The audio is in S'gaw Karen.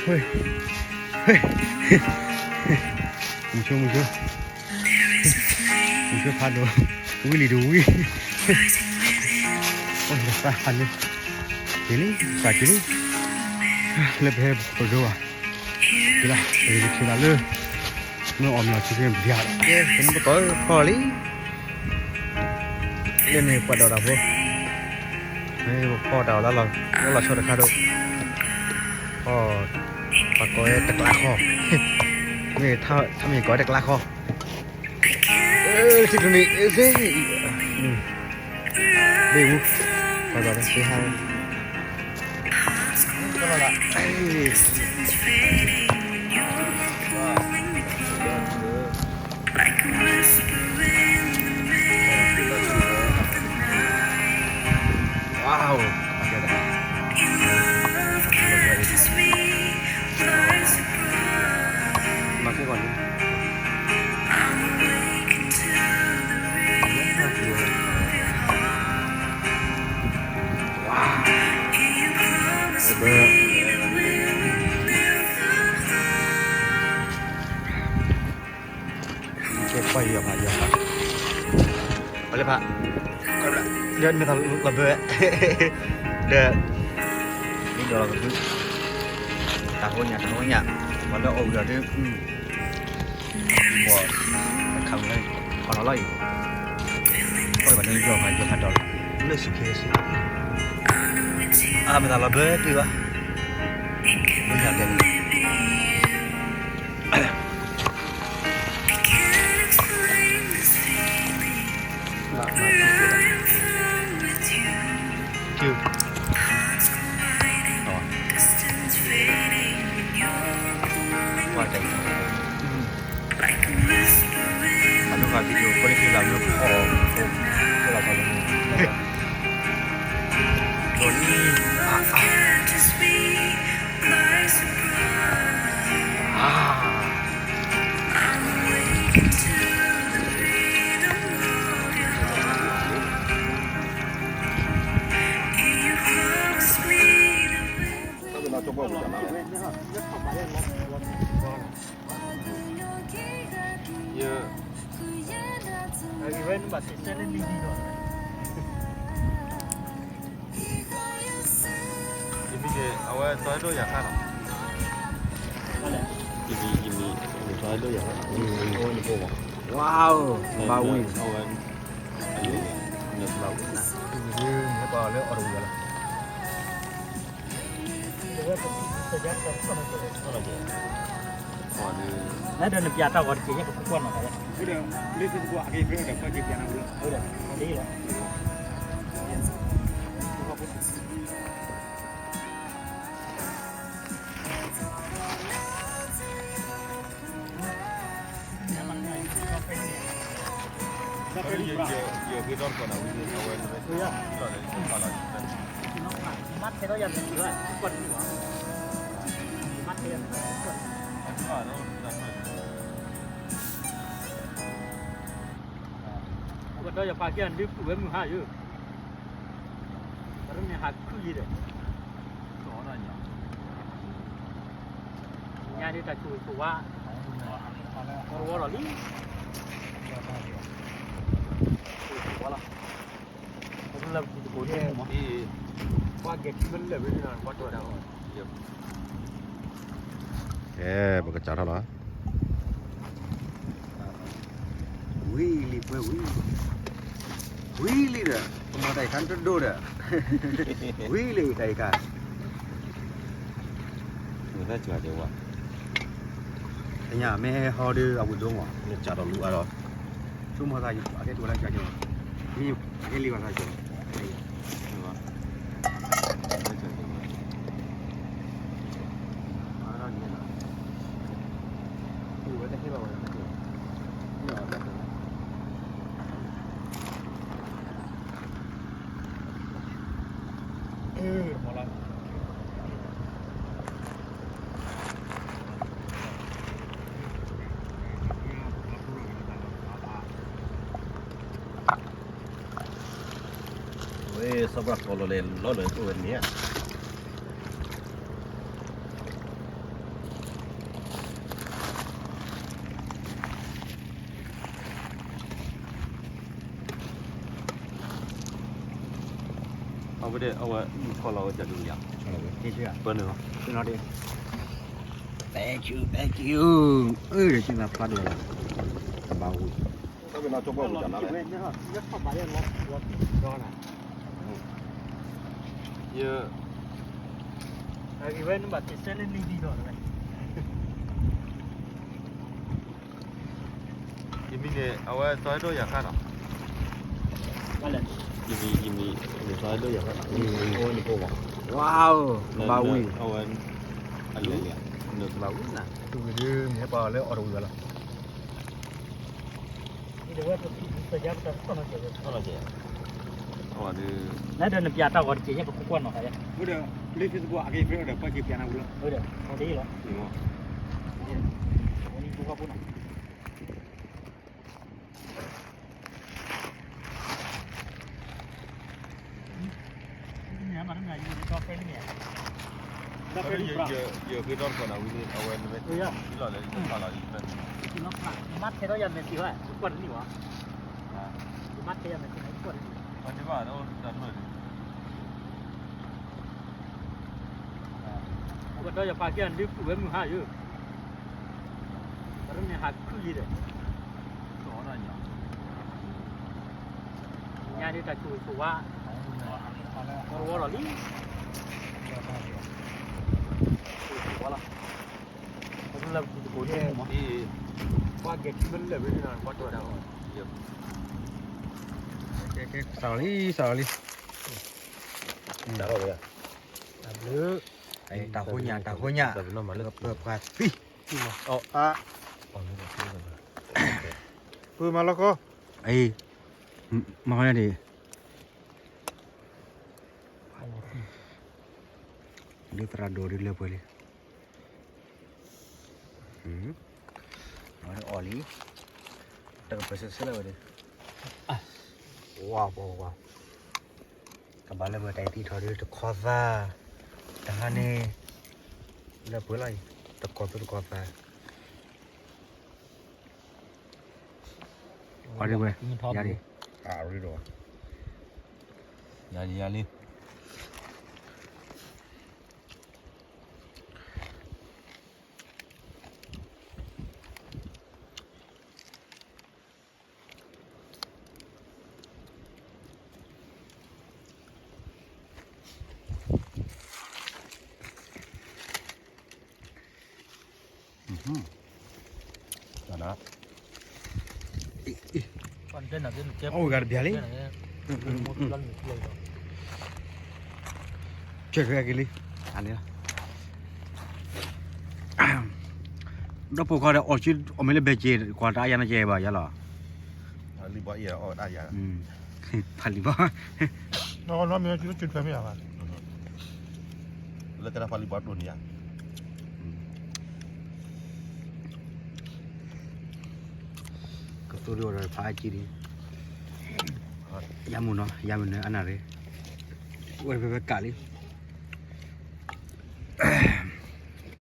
မုဆိ မုဆိ မုဆိဖးဒိၣ်, ဝံလံတဝံ, အိၣ်သးဖးန့ၣ်, က့ၤလံ သးက့ၤလံ, လၢပဟဲပဒိဘၣ်, က့ၤလီၤ ပကထံၣ်လီၤလၢ မ့ၢ်အီၣ်မ့ၢ်အီၣ်ထံဖဲပျၢ်ဒီး ကဲ ပမ့ၢ်ပကီၢ်ဖီလံ, လၢန့ၣ်ပှၤဒိးတၢ်ဖိ, မ့ၢ်ပဖီတၢ်အီၣ်လၢလီၤဆီတခါဒိၣ်, ဖီ, ပှၤကိးဝဲတကျါဃီ, မ့ၢ်ထါမ့ၢ်ကိးဝဲတကျါဃီ, ထံကျိန့ၣ် စ့, ဘ့ၣ်ဝူ, ပှၤကိးဝဲစ့ဟါ Wow. ကဲ ကွၢ်ယီၤဖးယီၤဖး, ပှၤလၢဖး, ဒီးမ့ၢ်သးလီၤဘၢ, ဒီး, မ့ၢ်ဒီးလီၤကဘု, တၢ်ဟိညၣ် တၢ်ဟိညၣ်, ပှၤလၢအီၣ်ဝံၤဒီးဒုး, ဘီၣ်, ခးဝံၤလီၤ, ခီနီၤလီၤအံၤ, ကွၢ်ဘၣ်န့ၣ်ယီၤဖးယီၤဖးဒီးလီၤ, လၢစူၢ်က့ၤစ့, အါ မ့ၢ်သးလီၤဘၢတ့ၢ်ဘၣ်, မ့ၢ်သးတဲန့ၣ် ယမံၤန့ၣ် အဝဲတီဒိၣ်ယၤခါလီၤ, ယမံၤ ယမံၤ တီဒိၣ်ယၤခါ, ဝါ, ဘၣ်ဝံၤ အဝဲ, နဘၣ်ဝံၤနၤ, နပှၤလၢအီၣ်တဝံၤလီၤ. လၢဒီးနပျးတၢ်ဂီၤတက့ၢ် ယကကွၢ်နီၤ, လၢသကွၢ်အက့ၤဖဲဒီးကွၢ်က့ၤပျးနၤ, လၢ, ကတီၢ်ယပာ်က့ၤဒုးပုၢ်ဝဲမုၢ်ဟါယိၤ, တရၢ်န့ၣ်ဟးခုၣ်ယံၤဒီး ညါဒ်တၢ်ဆိၣ်ဂ့ၤဆိၣ်ဝါ, ဝီဝီလီၤလံ, ဆိၣ်ဂ့ၤဆိၣ်ဝါလီၤ, လၢပတံၤသကိးန့ၣ်, ပှၤကဲထံမ့ၢ်လၢာ်ဝဲန့ၣ် ပှၤတီၢ်တၢ်အီၣ်, ကဲ ပကစးထီၣ်လီၤ. ဝံၤလံပှဲၤဝံၤ, ဝံၤလံဒီး ပမၤတၢ်အံၤခါတဒိၣ်ဒီး, ဝံၤလံတၢ်အံၤခါ, တၢ်ဝါ, တညါမ့ၢ်ဟဲဟီဒီးအဝံၤဒိၣ်မး, နစးထီၣ်လူၤအါဒီး, ဆိကမိၣ်သးအကဲထီၣ်ဝဲဒၣ်ကၢ်ကၢၤ, အကဲလံဘၣ်သးကၢၤ ဝဲ စီၤပၤကီၢ်လီၤလဲၤလီၤလၢပဝဲန့ၣ်ဧါ. အဝဲဒၣ် အဝဲ ဆီလီၤဝဲတၢ်ဒုးယၤ, ပၢနုာ်လီၤ, ပၢနုာ်လီၤ, thank you, thank you, အၢ ဒီးစံၣ်သးဖျါဒိၣ်လီၤ, ကဘၣ်ဝံၤ, ဝဲ ယမံၤန့ၣ် အဝဲသီဒိၣ်ယၤဃၣ်နီၤ, ယမံၤ ယမံၤ သီဒိၣ်ယၤဃၣ်နီၤ, ဝါအိၣ် ဘၣ်ဝံၤ, အဝဲ အလဲၤလံ, ဘၣ်ဝံၤနၤ တူၢ်ဝံၤဒုး မ့ၢ်ဟဲပှၤလၢအီၣ်တဝံၤဘၣ်လီၤ, လၢဒီးနပျးတၢ်ဂီၤတက့ၢ် ယပကွၢ်ကွၢ်နီၤ, အိၣ်ဒီး လၢ Facebook အက့ၤ friend ဒီး ပှၤက့ၤပျးနၤဝံၤလီၤ, အိၣ်ဒီး ဝဲန့ၣ် ယဃ့ထီၣ်တကီၢ်နၤဝံၤန့ၣ် အဝဲနမ့ၢ်လီၤလၢယဖးလီၤ, မ့ၢ်ထဲဒီးယ message ဘၣ် ကွၢ်တနံၣ်ဘၣ်, ယမ့ၢ်ထဲယ message ကွၢ်တနံၣ်ဘၣ်, ပှၤတဘၣ်ဒီးတၢ်မုာ်န့ၣ် ပကတီၢ်ယဖးက့ၤအဒုးကူၣ်ဝဲမုၢ်ဟါယိၤ, ပတမ့ၢ်ဟးခုယံၤဒီး, ညါဒ်တၢ်ဆိၣ်ဂ့ၤဆိၣ်ဝါ, ဝီဝီလီၤလံ, ဆိၣ်ဂ့ၤဆိၣ်ဝါလီၤ, ပလၢပတကိးန့ၣ်, ပှၤဂဲၤထံမ့ၢ်လၢာ်ဝဲန့ၣ် ပှၤတီၢ်တၢ်အီၣ်, စးလီၤလံ စးလီၤလံ, တၢ်ဘျုး, တၢ်ဃိညၣ် တၢ်ဃိညၣ်, ပပှၤသံ, ပှၤမၤလီၢ်ကီ, အံၤ, မၤဃီညါဒံး, ဒ်သရၣ်ဒိၣ်ဒ်လၢပှဲၤလံ, အီၣ်လံ, တကပၤဆၢဆၢလၢဝဲဒၣ်, ဝါပှၤဝါ, ကဘၣ်လၢပှဲၤတၢ်အံၤသံထီၣ်ဒ်တခီသၣ်, တဟါန့ၣ်, လၢပှဲၤလီၤအံၤ, တကီၢ်သူတကီၢ်သၣ် အီၤဒ်ဝဲ, ယၤဒံး, ယၤဒံး, ယၤလံ. အိၣ်ဂၤတဘျီလံ, ကဲကဲက့ၤလံ, အန့ၣ်လီၤ, ဒီးဖိခီဒီး အီၣ်စု အီၣ်မ့ၢ်လၢဘဲက့ၤ ကွၢ်တၢ်အါယၤန့ၣ်ကဲဘၣ်ယၤလီၤ, ဖးလံဘီ, လၢကနၣ်ဖးလံဘီဒိၣ်န့ၣ်ဧါ, ကသိၣ်ဒံးအီၤဒီးဖးအါကံဒံး, ယၤမုၢ်နီၤ ယၤမုၢ်နၢၤအနၣ်ရံၣ်, ဝဲဖဲဖဲကးလံ,